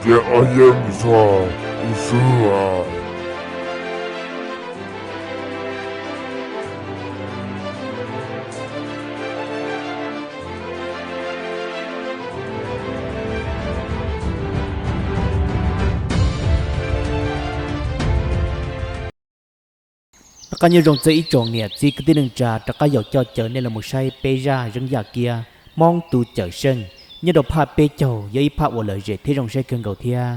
Ces ob yeb mus txog u xwb a. Noj qab nyob zoo txog ib tsoom niam txiv kwv tij neej tsa rov qab yaum coj caw nej los mus saib peb zaj zeeb yaj kiab Hmoob tus cawm seej nyob rau phaj peb caug, yog ib phaj uas lom zem thiab zoo saib kawg nkaus thiab.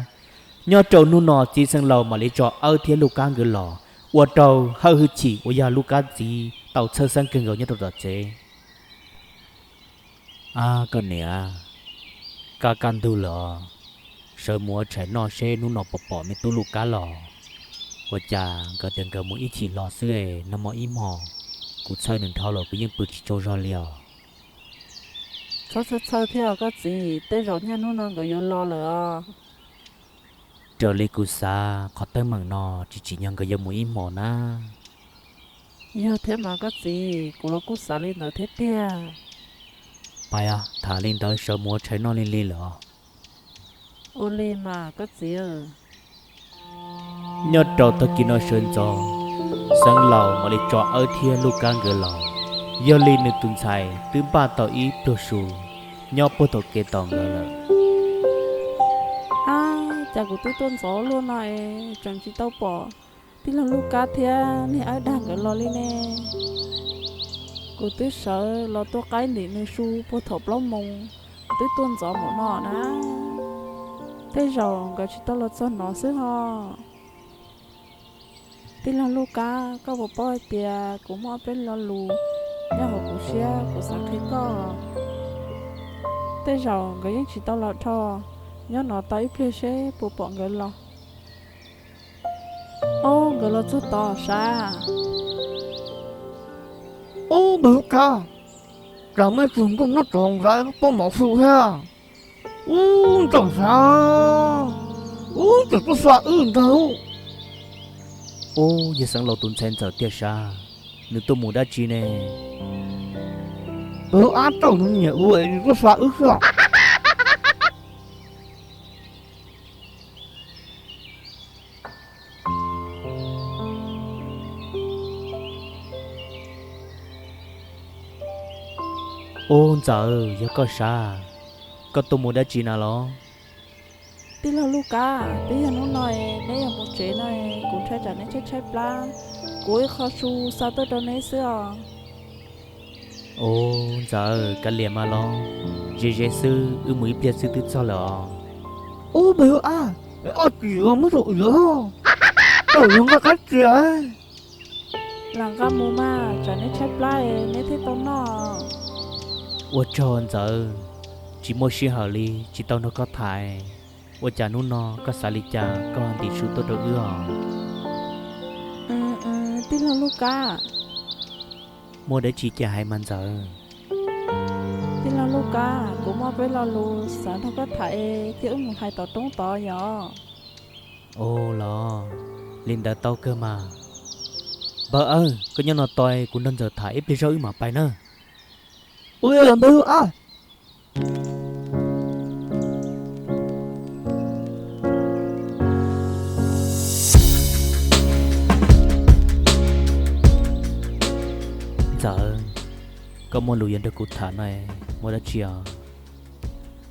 Nyob rau hnub no txiv xeev laus mam li tso Awb thiab Luj Kab nkawd los, ua rau Hawj Hwj Chim uas yog Luj Kab txiv tau txhawj xeeb kawg nkaus nyob rau tom tsev. Ab koj niam, kaj kaj ntug lawm os, sawv mus ua tshais noj seb hnub no puas pom me tub Luj Kab los. Ua cas nkawd tias nkawd mus ib chim los xwb es nag hmo ib hmos kuv txhawj nws dhau los kuv yeej pw tsis tsaug zog li os. Txhob txhawj txhawj thiab os koj txiv, tej zaum niaj hnub no nkawd yuav los lawm os. Raws li kuv xav qhov teeb meem no tsis tsim nyog nkawd yuav mus ib hmos na. Yog thiab mas koj txiv, kuv los kuj xav li ntawd thiab tiag. Pais, tham li ntawd sawv mus ua tshais noj li li lawm os. Ua li mas koj txiv. Nyob rau tag kis no sawv ntxov, xeev laus mam li tso Awb thiab Luj Kab nkawd los. Yog li nws tus ntxhais twb npaj tau ib pluag su nyob puag tom kev tos nkawd lawm. Ab, cas kuv twb tuaj ntxov luaj no es tseem tsis tau pom tij laug Luj Kab thiab niag Awb Dag nkawd los li ne. Kuv twb sawv los tuaj qaib ntim nws su puag thaum plaub moos, twb tuaj ntxov mus no na. Tej zaum nkawd tsis tau los txog no xwb ho. Tij laug Luj Kab, koj puas paub hais tias kuv muaj ob peb lo lus nyob hauv kuv siab kuv xav qhia koj. Tej zaum nkawd yeej tsis tau los dhau, nyob no tau ib pliag seb puas pom nkawd los. Ob, nkawd los txog tod sav. Ub, npawg Kab, cas muaj ib tug nkauj nyob tod nrad pob mov su thiab. Ub, ntxawm sav, ub, ntxawm tuaj xa wb ntag. Ub, yog xeev laus tus ntxhais ntxawm tiag sav, nws tuaj mus dab tsi ne? Npawg Ab, txawm nws nyiam ua es nws tuaj xa wb xwb os. Ub, ntxawm, yog koj sav, koj tuaj mus dab tsi na los? Tij laug Luj Kab, twb yog hnub no es neb yuav mus tsev no es kuv ntshai tsam neb tshaib tshaib plab, kuv ib qho su xa tuaj rau neb xwb os. Ub, ntxawm, kav liam mas los, ze ze xwb, wb mus ib pliag xwb twb txog lawm os. Ub, npawg Ab, ob tsis yuav muab rau wb, tawm los nqa qab tsia. Lam nqa mus mas tsam neb tshaib plab es neb thiaj tau noj. Ua tsaug ntxawm, tsis muaj sij hawm li tsis tau nrog koj tham. Ua cas hnub no koj xav li cas koj ho ntim su tuaj rau wb os? Tij laug Luj Kab, muaj dab tsi cia hais mas ntxawm. Tij laug Luj Kab, kuv muaj peb lo lus xav nrog koj tham es thiab wb mus hais tom roob tod yom. Ua los, li ntawd tau kawg mas. Npawg Ab, koj nyob no tos kuv nrog ntxawm tham ib pliag zog wb mam pais nawb. Ua li npawg Ab. Ntxawm, koj muaj lus yuav nrog kuv tham no, muaj dab tsi os?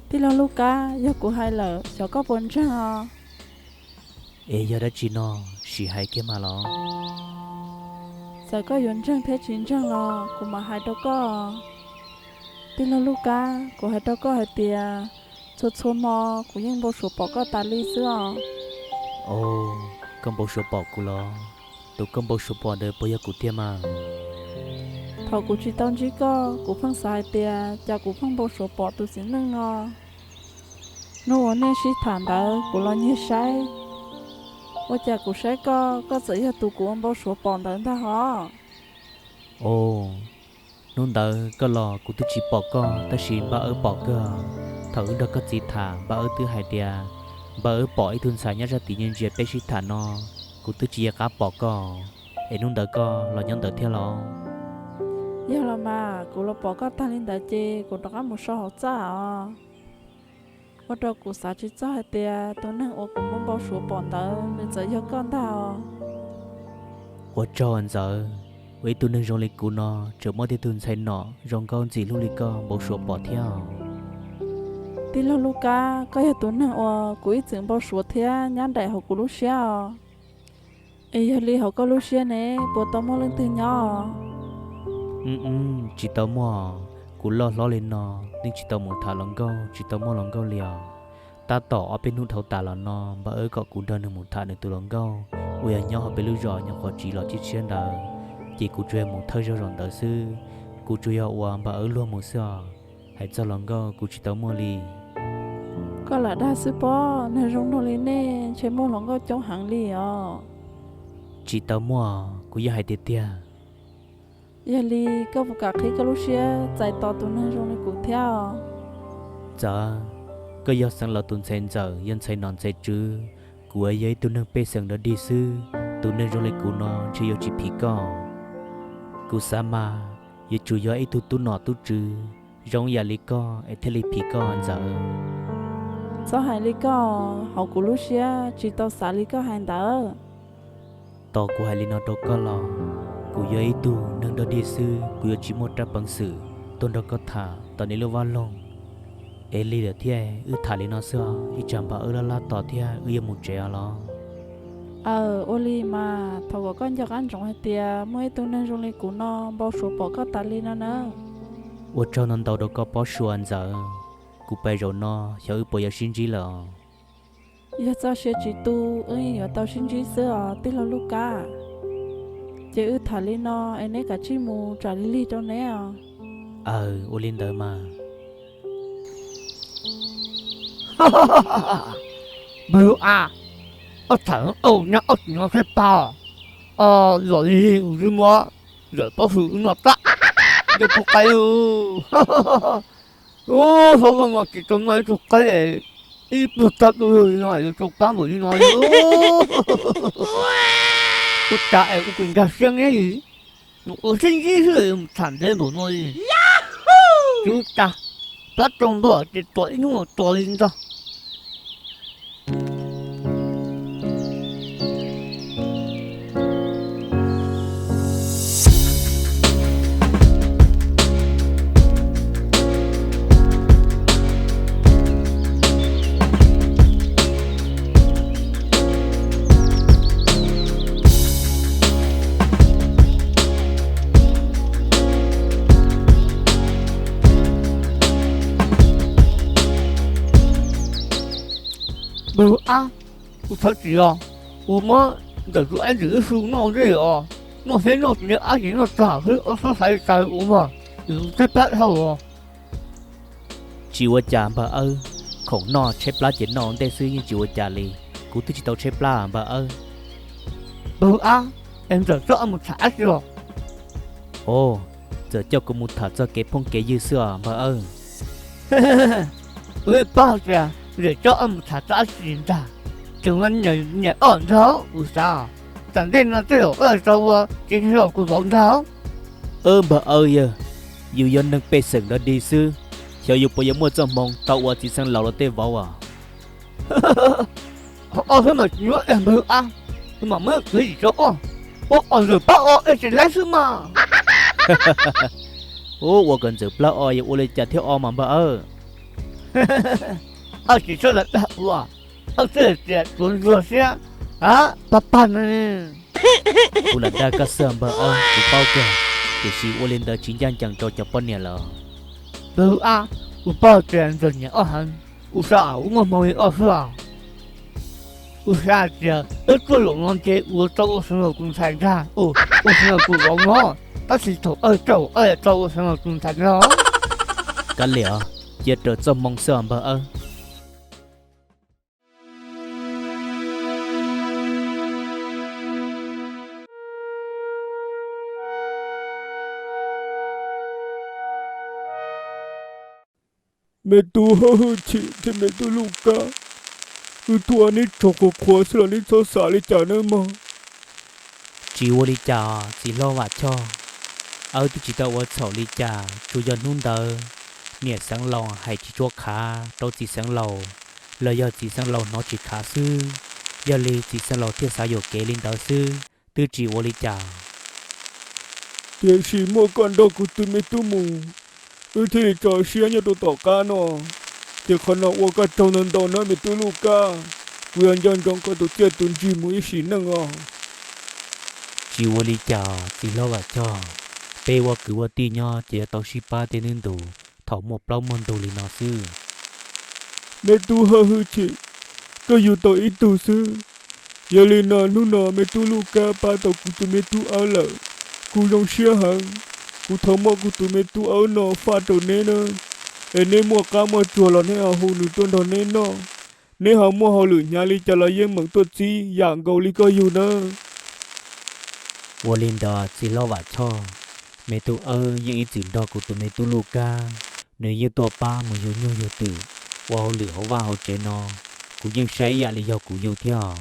Tij laug Luj Kab, yog kuv hais lawm xyov koj puas ntseeg os? Es yog dab tsi no, sim hais kiag mas los. Txawm koj yuav ntseeg thiab tsis ntseeg los kuv mam hais rau koj. Tij laug Luj Kab, kuv hais rau koj hais tias, txhua txhua hmo kuv yeej npau suav pom koj tas li xwb os. Os, koj npau suav pom kuv los? Tus koj npau suav pom ntawd puas yog kuv tiag mas? Thaum kuv tsis tau ntsib koj, kuv pheej xav hais tias cas kuv pheej npau suav pom tus txiv neej no. Hnub uas nej sib tham ntawd kuv los nyiag saib, ua cas kuv saib koj, koj txawm yog tus kuv ua npau suav pom ntawd ntag hos. Os, hnub ntawd koj los kuv twb tsis pom koj tab sis npawg Awb pom kawg. Thaum wb nrog koj txiv tham npawg Awb twb hais tias npawg Awb pom ib tug ntxhais nyob zaj tid ntsia peb sib tham no, kuv twb tsis yog qab pom koj, es hnub ntawd koj los nyob ntawd thiab los? Yog los mas, kuv los pom koj tag li ntawd ces kuv rov qab mus so hauv txaj os. ua rau kuv xav tsis txog hais tias tus neeg uas kuv muab npau suav pom ntawd nws txawm yog koj ntag. Ua tsaug Ntxawm, ua ib tug neeg zoo li kuv no tseem muaj tej tug ntxhais nom zoo nkauj ntxim hlub li koj npau suav pom thiab. Tij laug Lub Kab, koj yog tus neeg uas kuv ib txwm npau suav thiab nyob nraim hauv kuv lub siab os. Es yog li hauv koj lub siab ne, puas tau muaj leej twg nyob? Tsis tau muaj, kuv loj hlob li no yeej tsis tau mus tham hluas nkauj, tsis tau muaj hluas nkauj li os. Tab tom ob peb hnub dhau tas los no npawg Awb kom kuv nrog nws mus tham nws tus hluas nkauj uas yog nyob hauv peb lub zos nyuam qhuav tsiv los tshiab tshiab ntawd, ces kuv tsuas yog mus thawj zaug zaum ntawd xwb. Kuv tsuas yog uas npawg Awb luag mus xwb os, hais txog hluas nkauj kuv tsis tau muaj li. Koj lam dag xwb pob, neeg zoo nraug li nej ntshe muaj hluas nkauj coob heev li os. Tsis tau muaj, kuv yeej hais tiag tiag. Yog li koj puas kam qhib koj lub siab txais tos tus neeg zoo li kuv thiab os? Txawm koj yog xeev laus tus ntxhais ntxawm, yog ntxhais nom ntxhais tswv, kuv yog ib tug neeg pej xeem dog dig xwb, tus neeg zoo li kuv no ntshe yuav tsis phim koj. Kuv xav mas yuav tsum yog ib tug tub nom tub tswv zoo yam li koj es thiaj li phim koj Ntxawm. Txhob hais li koj, hauv kuv lub siab tsis tau xav li koj hais ntawd. Tos kuv hais li no rau koj los, kuv yog ib tug neeg dog dig xwb, kuv yuav tsis muaj rab peev xwm tuaj nrog koj tham tom nej lub vaj loog. Es li lawm thiab, wb tham li no xwb os, ib tsam npawg Awb laj laj tos thiab wb yuav mus tsev os los. Aw, ua li mas, thov kom koj nco qab ntsoov hais tias muaj ib tug neeg zoo li kuv no npau suav pom koj tas li no na. Ua tsaug ntau ntau rau koj pob suas Ntxawm, kuv pais zaum no, xyov wb puas yuav sib ntsib lawm os. Yog txoj sia tsis tu, wb yeej yuav tau sib ntsib xwb os tij laug Lub Kab. Ces wb tham li no es neb kav tsij mus, tsam lig lig rau neb os. Aw, ua li ntawd mas. Npawg Awb, ob tham ob nyab ob tug no saib pab, los li ua li muab lawm pob hws no tag, nco pub qaib. Ub, hlob no mas tsis tau noj ib tug qaib, ib pluag tag du lug li no yuav tau pab npaum li no li. Ua cas es ua tus nkag siab neb li, mus ua sib ntsib xwb mus tham ntev npaum no li. Tsis ua cas, plab tsau ntuag ces tua ib hnub tua li ntag. Npawg Ab, kuv thov txim os, kuv muab ntawm tus aib ntawm wb su noj ntej os, noj thiab noj tsis nco qab ces noj tag xwb, ob sab xaiv li cas ua mas, kuv tshaib plab dhau os. Tsis ua cas npawg Awb, khoom noj tshaib plab ces noj ua ntej xwb yeej tsis ua cas li, kuv twb tsis tau tshaib plab npawg Awb. Npawg Ab, es Ntxawm coj wb mus tham dab tsi os? Os, Ntxawm coj kuv mus tham txog kev phooj kev ywg xwb os npawg Awb. Kuv yeej paub hais tias Ntxawm coj wb mus tham txog dab tsi ntag, tseem ua niam oj ntag kuv xav, tsam ntej no tej zaum wb tau ua kev cai los kuv vauv ntag. Npawg Awb yawg, yus yog neeg pej xeem dog dig xwb, xyov yus puas yuav muaj txoj hmoo tau ua txiv xeev laus los tej vauv as. Qhov ko xwb mas tsis nyuaj npawg Ab, kuv mam muab kuv yim rau koj, ua kom Ntxawm plab o es tsis laib xwb mas. Ub, ua kom Ntxawm plab o yog ua li cas thiaj o mas npawg Awb? Koj tsis txhob lam dag ua, koj twb hais tias tsuav ntsuag siab, pab pag no. Kuv lam dag koj xwb npawg Awb, kuv paub kawg, tiam sis ua li ntawd tsis ncaj ncees rau cov poj niam lawm. Npawg Ab, kuv paub tias Ntxawm nyiam koj heev, kuv xav kom wb muaj hmoo li koj xwb. Kuv xav hais tias wb tuaj zaum no ces kuv yuav tau ua xeev laus tus ntxhais ntag, ua xeev laus tus vauv no, tab sis thaum koj tau koj yuav tau ua xeev laus tus ntxhais ntag. Kav liam, cia raws txoj hmoo xwb os npawg Awb. Me tub Hwj Chim thiab me tub Luj Kab, wb tuaj neb tsaug qhuav qhuav xwb los neb txhob xav li cas nawb mog. Tsis ua li cas txiv hlob Vam Choj, wb twb tsis tau ua txhaum li cas, tsuas yog hnub ntawd niam xeev laus hais tsis tshua khav rau txiv xeev laus, los yog txiv xeev laus hnov tsis khav xwb, yog li txiv xeev laus thiaj xav yuam kev li ntawd xwb, twb tsis ua li cas. Tiam sis muaj koj nrog kuv tus me tub mus, wb thiaj li tso siab nyob rau tom qab no. Ces qhov no ua koj tsaug ntau ntau nawb me tub Luj Kab, kuv yuav nco ntsoov koj tus txiaj tus ntsig mus ib sim neej os. Tsis ua li cas txiv hlob Vam Choj, peb ua kwv ua tij nyob ces yuav tau sib pab tej ntub ntus thaum muaj plaub muaj ntug li no xwb. Me tub Hawj Hwj Chim, koj yug tau ib tug xwb. Yog li no hnub no me tub Luj Kab pab tau kuv tus me tub Awb lawm, kuv zoo siab heev. Kuv thov muab kuv tus me tub Awb no faj rau neb nawb, es neb muaj qab muaj tsuag los neb ho hu nws tuaj nrog neb noj. Neb ho muaj hauj lwm hnyav li cas los yeej meem tuaj txib yam nkaus li koj yug nawb. Ua li ntawd txiv hlob Vam Choj, me tub Awb yeej ib txwm nrog kuv tus me tub Luj Kab, nws yeej tuaj pab mus yug nyuj yug twm, ua hauj lwm hauv vaj hauv tsev no, kuv yeej saib ib yam li yog kuv yug thiab.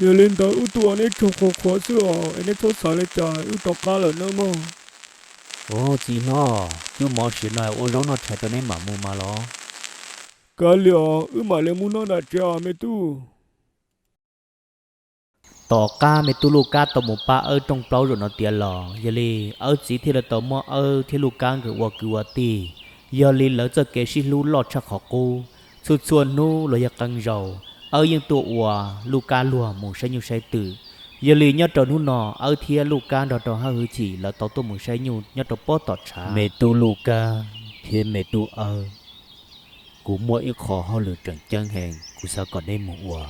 Yog li ntawd wb tuaj ua neb tsaug qhuav qhuav xwb os, es neb txhob xav li cas, wb rov qab lawm nawb mog. Ua txiv hlob, cub mov siav no ua zaub noj tshais rau neb mam mus mas los. Kav liam, wb mam li mus noj nram tsev os me tub. Tom qab me tub Luj Kab tau mus pab Awb rooj plaub zaum no tiav los, yog li Awb txiv thiaj li tau muab Awb thiab Luj Kab nkawd ua kwv ua tij. Yog li lawv txoj kev sib hlub loj tshaj qhov qub, txhua txhua hnub los yog qee zaus Awb yeej tuaj ua Luj Kab luag mus saib nyuj saib twm. Yog li nyob rau hnub no Awb thiab Luj Kab nrog rau Hawj Hwj Chim lawv tau tuaj mus saib nyuj nyob rau pob tom tshav. Me tub Luj Kab thiab me tub Awb, kuv muaj ib qho hauj lwm tseem ceeb heev kuv xav kom neb mus ua.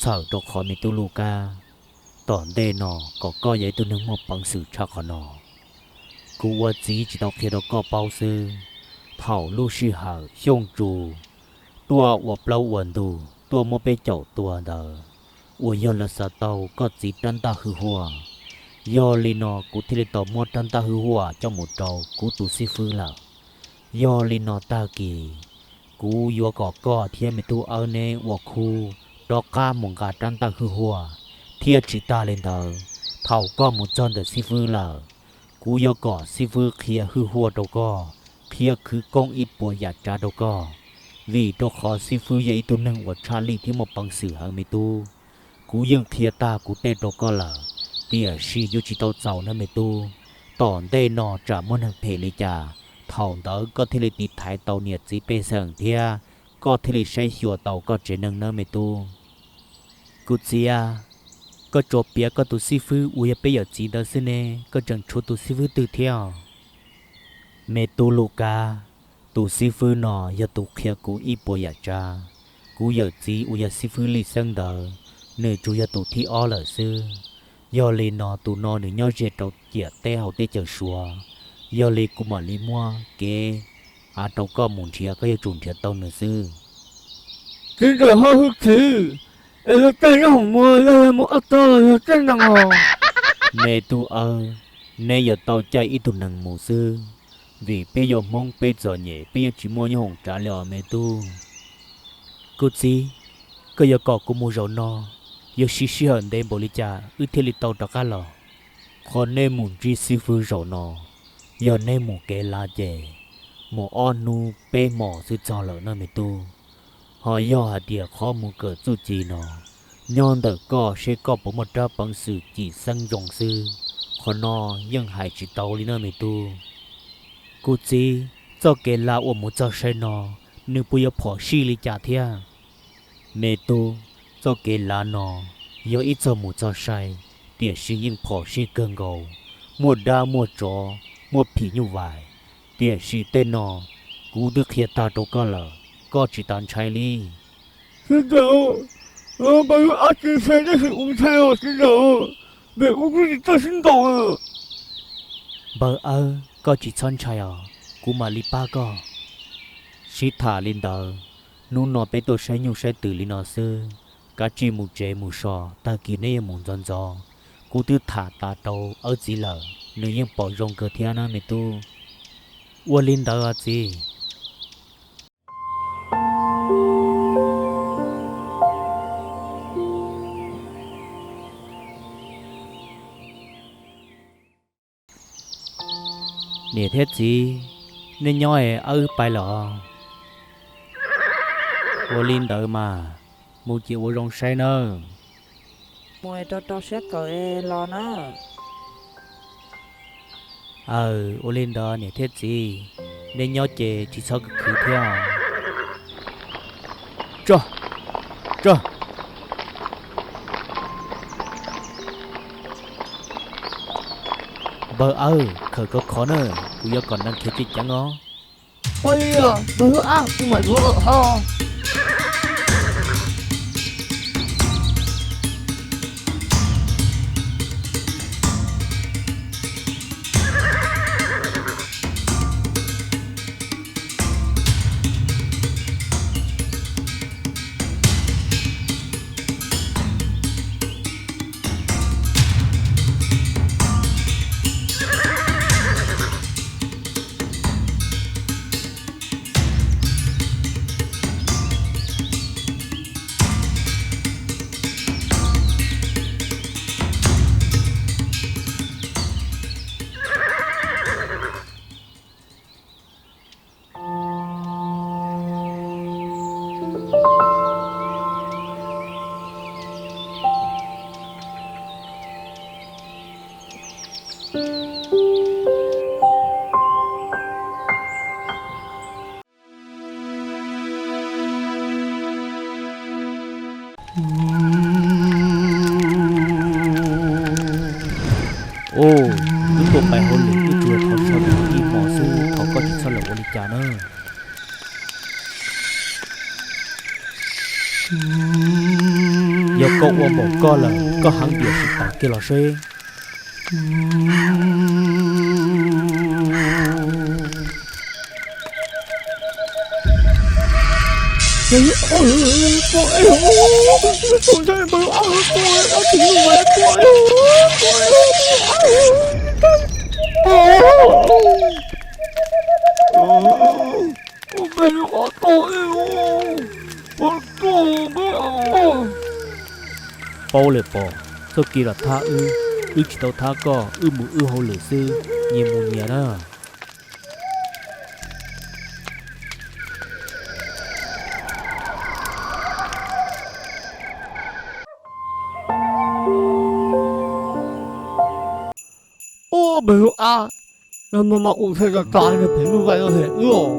Txhawm rau qhov me tub Luj Kab, tom ntej no kom koj yog ib tug neeg muaj peev xwm tshaj qhov no. Kuv ua txiv tsis tau qhia rau koj paub xwb, thaum lub sij hawm Xyooj Tsu tuaj ua plaub ua ntug tuaj muab peb caum tua ntawd, uas yog lawv xav tau koj txiv rab ntaj hwj huaj. Yog li no kuv thiaj li tau muab rab ntaj hwj huaj coj mus rau kuv tus xib fwb lawm. Yog li no tag kis, kuv yuav kom koj thiab me tub Awb neb ua khub rov qab mus nqa rab ntaj hwj huaj, thiab tsis tag li ntawd, thaum koj mus txog ntawm xib fwb lawm, kuv yuav kom xib fwb qhia hwj huaj rau koj, qhia khwv koob ib puas yam tsav rau koj, vim rau qhov xib fwb yog ib tug neeg uas tshaj lij thiab muaj peev xwm heev me tub. Kuv yeej qhia tag kuv tej rau koj lawm, tiam sis yuav tsis tau txaus na me tub. Tom ntej no tsam muaj neeg phem li cas, thaum ntawd koj thiaj li tiv thaiv tau niam txiv pej xeem thiab koj thiaj li saib xyuas tau koj tsev neeg nawb me tub. Kuv txiv, koj tsuas piav koj tus xib fwb uas yog peb yawm txiv ntawd xwb ne, koj tseem tshuav tus xib fwb twg thiab? Me tub Luj Kab, tus xib fwb no yog tus qhia kuv ib puas yam tsav. Kuv yawm txiv uas yog xib fwb Lij Xeeb ntawd, nws tsuas yog tus thib ob lawm xwb. Yog li no tus no nws nyob ze rau ciam teb hauv teb chaws Suav. Yog li kuv mam li muab kev av rau koj mus nrhiav, koj yuav tsum nrhiav tau nws xwb. Txiv ntxawm Hawj Hwj Chim, es luag caij nyob hoom muag los yog mus ob tog los yog caij nees os? Me tub Awb, neb yuav tau caij ib tug nees mus xwb, vim peb yog Hmoob peb txom nyem peb yeej tsis muaj nyob hoom tsav li os me tub. Kuv txiv, koj yuav kom kuv mus zaum no, yuav siv sij hawm ntev npaum li cas wb thiaj li tau rov qab los? Qhov neb mus ntsib xib fwb zaum no, yog neb mus kev lav ces mus ob hnub peb hmos xwb txog lawm na me tub. Ho yog hais tias qhov mus kawm txuj ci no, nyob ntawm koj seb koj puas muaj rab peev xwm cim xeeb zoo xwb, qhov no yeej hais tsis tau li na me tub. Kuv txiv, txoj kev lav uas mus txog sai no, nws puas yuav phom sij li cas thiab? Me tub, txoj kev lav no yog ib txoj mus txog sai, tiam sis yeej phom sij kawg nkaus, muaj dab muaj tsov, muaj phim nyuj vais, tiam sis tej no kuv twb qhia tag rau koj lawm, koj tsis tas ntshai li. Txiv ntxawm, npawg Awb tsis ntshai tab sis kuv ntshai os txiv ntxawm, vim kuv twb tsis txawj sib ntaus. Npawg Awb, koj tsis txhob ntshai os, kuv mam li pab koj. Sib tham li ntawd, hnub no peb tuaj saib nyuj saib twm li no xwb, kav tsij mus tsev mus so, tag kis neb yuav mus ntxov ntxov. Kuv twb tham tas rau Awb txiv lawm, nws yeej pom zoo kawg thiab na me tub. Ua li ntawd os txiv. Niam thiab txiv, nej nyob es wb pais lawm os. Ua li ntawd mas, mus ces ua zoo saib nawb. Mus es rau rau siab kawm los na. Aws, ua li ntawd niam thiab txiv, nej nyob ces tsis txhob khwv khwv thiab. Tso, tso. Npawg Awb, khawm khov khov na, kuv yuav kom nees khiav ceev ceev os. Ua li os, npawg Ab, kuv mam yuav lawm ho. Au, wb tuaj pais hauj lwm wb tsuas thov txog ib hmos xwb, thov koj tsis txhob lam ua li cas na. Yog koj ua npaum koj lawm, koj heev diam sim pais kiag los seb. Paub lawm pom, txoj kev los thab wb, wb tsis tau thab koj, wb mus wb hauj lwm xwb, nyias mus nyias na. Ub, npawg Ab, no mas ua txhaj tas tas nws phem mus vais los hem wb os.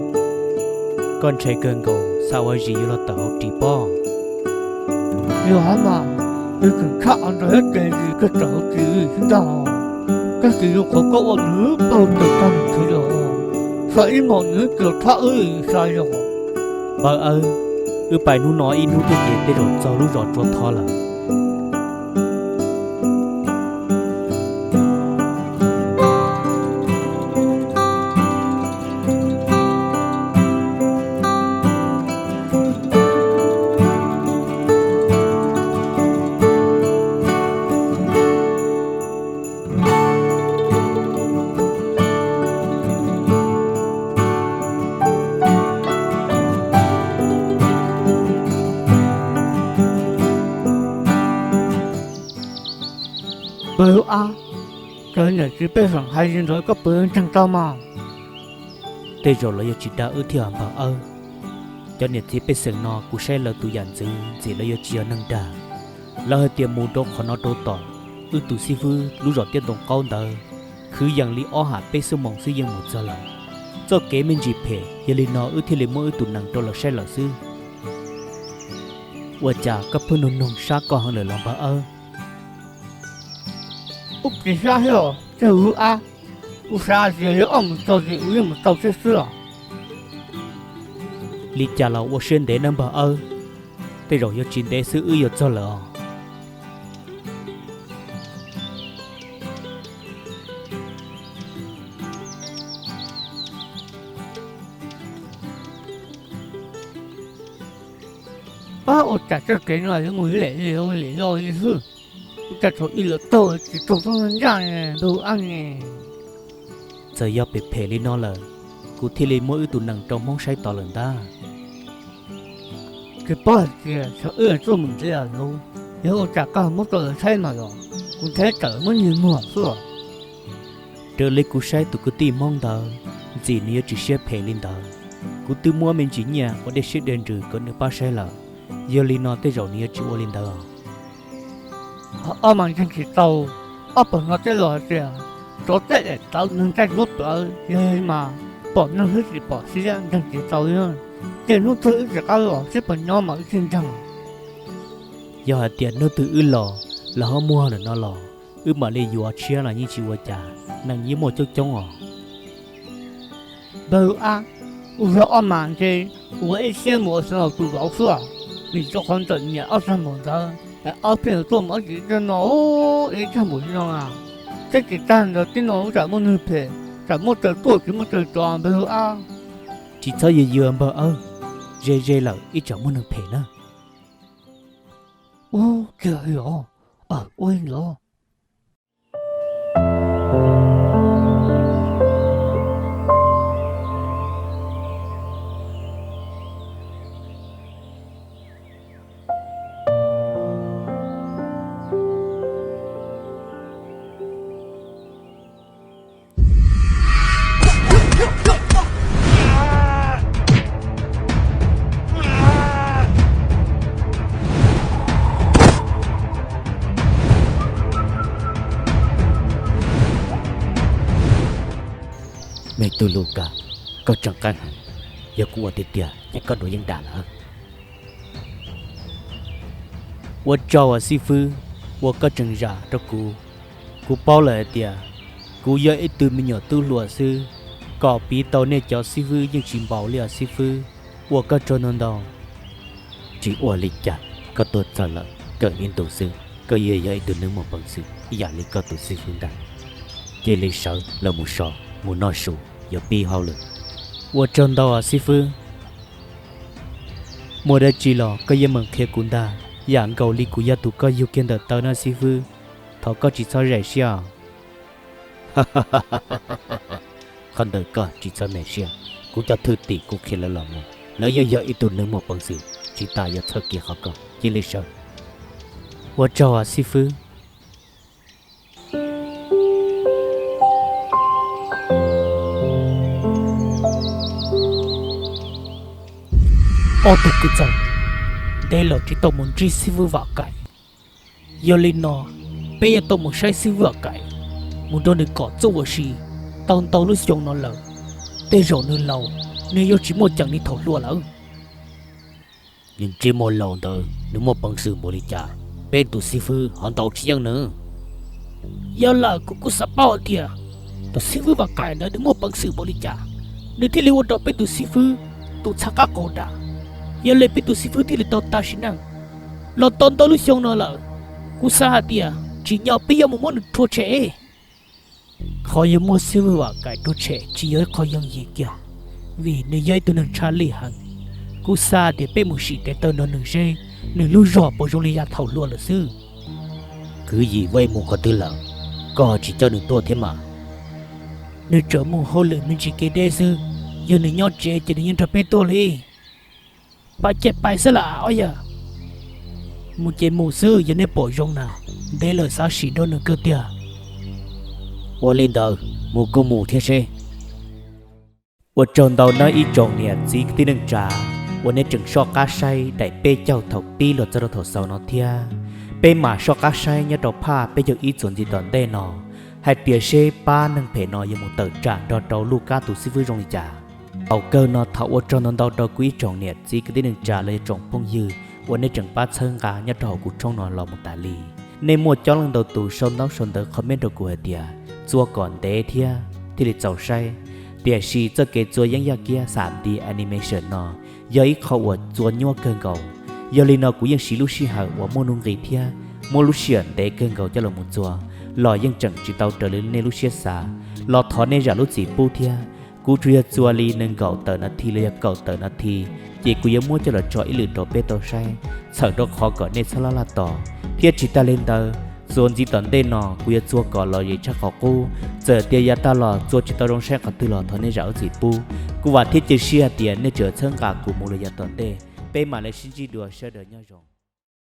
Koj ntshai kawg nkaus, xav ua zis yuav los tawm hauv ris pob. Yog hab mas, nws tseem tshaj qhov ntawd thiab ces kawg tawm hauv ris xwb ntag. Koj tsis yuav qhov koj ua nws paug tawm tag nws tsev lawm, xav ib hmos nws tseem thab wb xav yog. Npawg Awb, wb pais hnub no ib hnub twg ces tej zaum txog lub zos Tsua Tho lawm. Npawg Ab, cov niam txiv pej xeem hais li ntawd koj puas ntseeg tau mas? Tej zaum lawv yuav tsis dag wb thiab npawg Awb. Cov niam txiv pej xeem no kuv saib lawv tus yam ntxwv ntxim lawv yuav tsis yog neeg dag. Lawv hais tias mus rau qhov no rau tom wb tus xib fwb lub zos Tiaj Ntoo Qaub ntawd, khwv yees li ob ham peb xuab moos xwb yeej mus txog lawm. Txoj kev me ntsis phem, yog li no wb thiaj li muab wb tus nees rau lawv saib lawm xwb. Ua cas koj pheej noog noog sab koj heev lawm los npawg Awb? Ub, tsis sab thiab os, tej zaum Ab, kuv xav tias yog koj mus txog ces kuv yeej mus tau thiab xwb os. Li cas los ua siab ntev nawb npawg Awb, tej zaum yuav tsis ntev xwb wb yuav txog lawm os. Ab, ua cas txoj kev no yuav mus lem li lem los li xwb, ua cas thaum ub lawv taug tsis taug txoj ncaj npawg Ab ne? Txawm yog phem phem li no lawm, kuv thiaj li muab wb tus nees rau Hmoob saib tos lawm ntag. Tsis paub hais tias xyov wb yuav tuaj mus ntxiv los lauj, yog ua cas koj muab rau lawv saib mas los kuv ntshai tsam muab nyiag muag xwb os. Raws li kuv saib tus kwv tij Hmoob ntawd, ntxim nws yuav tsis siab phem li ntawd. Kuv twb muab me ntsis nyiaj ua dej siab dej ntsws kom nws pab saib lawm, yog li no tej zaum nws yuav tsis ua li ntawd. Ob mas ntseeg tsis tau, ob pawg no tej los hais tias tsov tej daim tawv neeg ncaij duab plawv, yog li mas pom neeg xwb tsis pom siab ntseeg tsis tau li. Ces hnub twg wb tsis qab los sib pawg nyob mas wb thiaj ntseeg. Yog hais tias hnub twg wb los, los ho muag lawm no los, wb mam li yuav tshiab los yeej tsis ua cas, neeg yeej muaj coob coob os. Npawg Lug Ab, kuv yog ob mas ntshe kuv ua ib siab mus ua xeev laus tus vauv xwb, vim rau qhov ntawm niam ob txog npaum ntawd, ob pheej tuaj mus ob tsis tag no, ib tag npaum li no a. Thiab tsis tag ntawd tib no lub tsam muaj neeg phem, tsam muaj taw tuaj tsis muaj taw tso npawg Lug Ab. Tsis txhob yws yws npawg Ab, ze ze lawm ib tsam muaj neeg phem na. Ub, kiag los, ua li los. Me tub Lub Kab, koj tseem qeeb heev, yog kuv ua tiag tiag ces koj dua yeej dam lawm. Ua tsaug os xib fwb, uas koj tseem zam rau kuv. Kuv paub lawm hais tias kuv yog ib tug me nyuam tub hluas xwb, kom piv tau nej cov xib fwb yeej tsis npaum li os xib fwb. Ua koj tsaug ntau ntau. Tsis ua li cas, koj tuaj txog lawm kawm ib ntus xwb, koj yeej yog ib tug neeg muaj peev xwm ib yam li koj tus xib fwb ntag. Cia li sawv los mus so, mus noj su, yuav pib hauj lwm. Ua tsaug ntau os xib fwb. Muaj dab tsi los koj yeej meem qhia kuv ntag, yam nkaus li kuv yog tus koj yug kiag ntawm taw na xib fwb. Thov koj tsis txhob zais siab os. Qhov ntawd koj tsis txhob me siab, kuv cov thwj tim kuv qhia lawv los mus, lawv yeej yog ib tug neeg muaj peev xwm, tsis tas yuav txhawj kiag qhov koj. Cia li sawv. Ua tsaug os xib fwb. Ob tug kwv txawg, ntev lawm tsis tau mus ntsib xib fwb Vam Kaim. Yog li no, peb yuav tau mus saib xib fwb Vam Kaim, mus nrog nws kom txuj ua si. Tau ntau lub xyoo no lawm, tej zaum nws laus, nws yuav tsis muaj ceem li thaum hluas lawm. Nws tsis muaj laus ntawd nws muaj peev xwm npaum li cas, peb tus xib fwb ho ntaus tsis yeej nws. Yog lawm, kuv kuj xav paub hais tias tus xib fwb Vam Kaim ntawd nws muaj peev xwm npaum li cas, nws thiaj li ua rau peb tus xib fwb tus txhab qab qaum nram. Yog li peb tus xib fwb thiaj li tau tas sim neej los tau ntau lub xyoo no lawm. Kuv xav hais tias tsim nyog peb yuav mus muab nws rhuav tshem. Qhov yuav muab xib fwb Vam Kaim rhuav tshem tsis yog ib qho yooj yim kiag, vim nws yog ib tug neeg tshaj lij heev. Kuv xav tias peb mus sim tes taw nrog nws seb nws lub zog puas zoo li yav thaum hluas lawm xwb. Kwv Yim Vaj mus qhov twg lawm, koj tsis coj nws tuaj thiab mas? Nws tseem mus hauj lwm me ntsis kev deb xwb, yog nws nyob tsev ces nws yeej nrog peb tuaj li. Pab cem pais xwb las ob yawg. Mus ces mus xwb, yog nej pom zoo na, ntev lawm xav sim nrog nws kawg tiag. Ua li ntawd, mus kuj mus thiab seb. Ua tsaug ntau nawb ib tsoom niam txiv kwv tij neej tsa uas nej tseem soj qab saib daim peb caug thaum pib los txog rau thaum xaus no thiab. Peb mam soj qab saib nyob rau phaj peb caug ib txuas ntxiv tom ntej no, hais tias seb pab neeg phem no yuav mus tawm tsam nrog rau Lub Kab tus xib fwb zoo li cas. Thaum kawg no thov ua tsaug ntau ntau rau kuv ib tsoom niam txiv kwv tij neej tsa los yog tsoom phooj ywg uas nej tseem pab txhawb nqa nyob rau hauv kuv channel no los mus tas li. Nej muaj coob leej ntau tus sau ntaub sau ntawv comment rau kuv hais tias txua kom ntev thiab thiaj li txaus saib. Tiam sis txoj kev txua yeeb yaj kiab xam D animation no yog ib qho uas txua nyuaj kawg nkaus. Yog li no kuv yeej siv lub sij hawm uas muaj nuj nqis thiab muaj lub sij hawm ntev kawg nkaus coj los mus txua, los yeej tseem tsis tau raws li nej lub siab xav, los thov nej zam lub txim pub thiab. Kuv tsuas yog txua li nees nkaum tawm nas this los yog kaum tawm nas this, ces kuv yuav muab coj los tso ib lwm rau peb tau saib, txhawm rau qhov kom nej txhob laj laj tos. Thiab tsis tas li ntawd, txuas ntxiv tom ntej no kuv yuav txua kom lom zem tshaj qhov qub. Txawm tias yav tag los txua tsis tau zoo saib qhov twg los thov nej zam lub txim pub. Kuv vam thiab cia siab hais tias nej tseem txhawb nqa kuv mus rau yav tom ntej. Peb mam li sib ntsib dua, sawv daws nyob zoo.